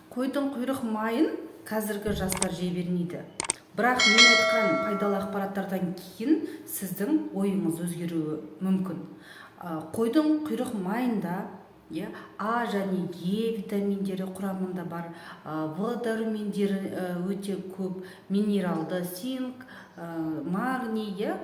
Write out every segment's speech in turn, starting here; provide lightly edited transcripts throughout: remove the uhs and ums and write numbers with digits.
Қойдың құйрық майын қазіргі жастар жей бермейді, бірақ мен айтқан пайдалы ақпараттардан кейін сіздің ойыңыз өзгеруі мүмкін. Қойдың құйрық майында, иә, А және Е витаминдері құрамында бар, В дәрумендері өте көп, минералды цинк, магний, иә,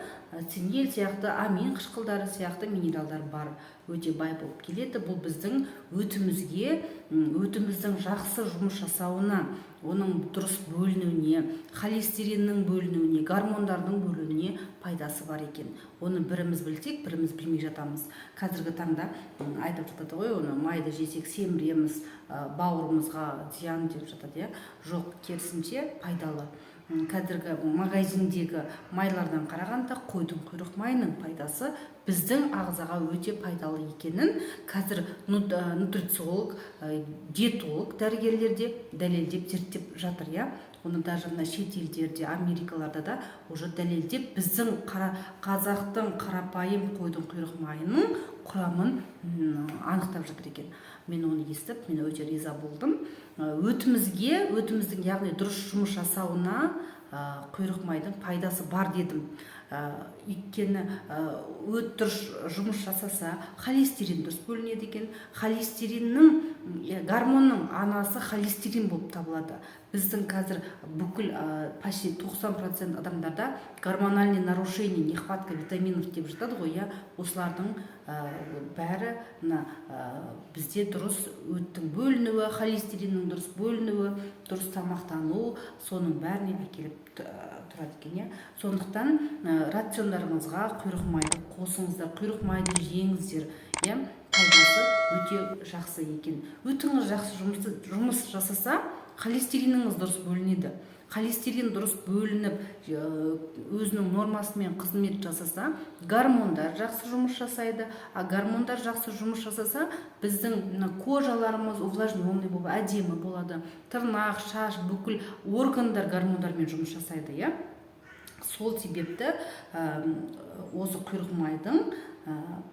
цинель сияқты, амин қышқылдары сияқты минералдар бар, өте бай болып келеді. Бұл біздің өтімізге, өтіміздің жақсы жұмыс жасауына, оның дұрыс бөлінуіне, холестериннің бөлінуіне, гормондардың бөлінуіне пайдасы бар екен. Оны біріміз білсек, біріміз білмей жатамыз. Қазіргі таңда айтып жатады ғой, оны майды жесек, семіреміз, бауырымызға зиян деп жатады, иә. Жоқ, керісінше, пайдалы. Қазіргі магазиндегі майлардан қарағанда қойдың құйрық майының пайдасы біздің ағзаға өте пайдалы екенін қазір нутрициолог, диетолог дәрігерлер де дәлелдеп, зерттеп жатыр, иә. Оны даже мына шет елдерде, Америкаларда да уже дәлелдеп, біздің қазақтың қарапайым қойдың құйрық майының құрамын анықтап жатыр екен. Мен оны естіп, мен өте риза болдым. Өтімізге, өтіміздің, яғни дұрыс жұмыс жасауына құйрық майдың пайдасы бар дедім. Өйткені өт дұрыс жұмыс жасаса, холестерин дұрыс бөлінеді екен. Холестериннің, гормонның анасы холестерин болып табылады. Біздің қазір бүкіл почти 90% адамдарда гормональный нарушение, нехватка витаминов деп жатады ғой, иә. Осылардың бәрі мына бізде дұрыс өттің бөлінуі, холестериннің дұрыс бөлінуі, дұрыс тамақтану, соның бәріне әкеліп тұрады екен, иә. Сондықтан рациондарыңызға құйрық майды қосыңыздар, құйрық майды жеңіздер, иә, пайдасы өте жақсы екен. Өтіңіз жақсы жұмыс жасаса, холестериніңіз дұрыс бөлінеді. Холестерин дұрыс бөлініп, өзінің нормасымен қызмет жасаса, гормондар жақсы жұмыс жасайды. А гормондар жақсы жұмыс жасаса, біздің мына кожаларымыз увлажненный болып, әдемі болады, тырнақ, шаш, бүкіл органдар гормондармен жұмыс жасайды, иә. Сол себепті осы құйрық майдың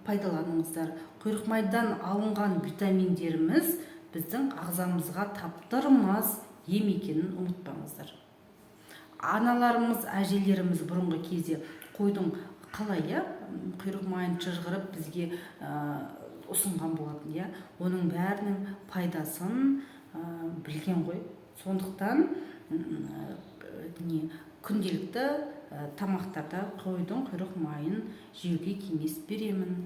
пайдаланыңыздар. Құйрық майдан алынған витаминдеріміз біздің ағзамызға таптырмас ем екенін ұмытпаңыздар. Аналарымыз, әжелеріміз бұрынғы кезде қойдың қалай, иә, құйрық майын шыжғырып бізге ұсынған болатын, иә. Оның бәрінің пайдасын білген ғой. Сондықтан не күнделікті тамақтарда қойдың құйрық майын жеуге кеңес беремін.